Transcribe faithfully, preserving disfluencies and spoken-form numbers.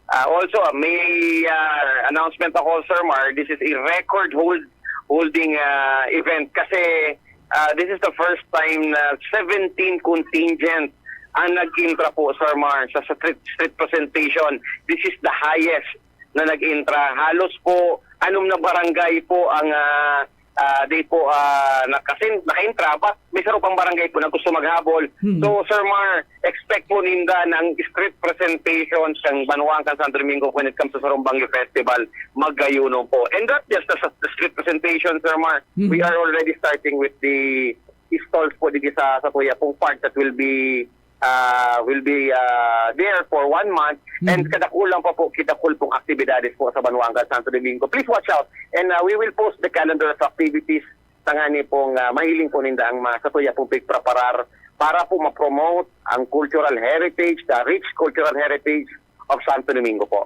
Ah, also, ah, may ah, announcement ako, Sir Mar. This is a record hold holding ah, event kasi ah, this is the first time na seventeen contingent ang nag-intra po, Sir Mar, sa street, street presentation. This is the highest na nag-intra. Halos po, anom na barangay po ang ah, ah, di po ah, nakasin, naka-intra, but may sarong pang barangay po na gusto maghabol. Hmm. So, Sir Mar, expect po ninda ng street presentation sa Banwangkan Santo Domingo when it comes to Sarong Bangyo Festival, magayuno po. And not just the, the street presentation, Sir Mar. Mhm. We are already starting with the stalls po dito sa, sa Tuya pong part that will be uh, will be uh, there for one month. And Mhm. kadakulang pa po, kidakul pong aktibidades po sa Banwangkan Santo Domingo. Please watch out. And uh, we will post the calendar of activities sa ngani pong uh, mahiling po ninda ang mga satuya pong pigpreparar para po ma-promote ang cultural heritage, the rich cultural heritage of Santo Domingo po.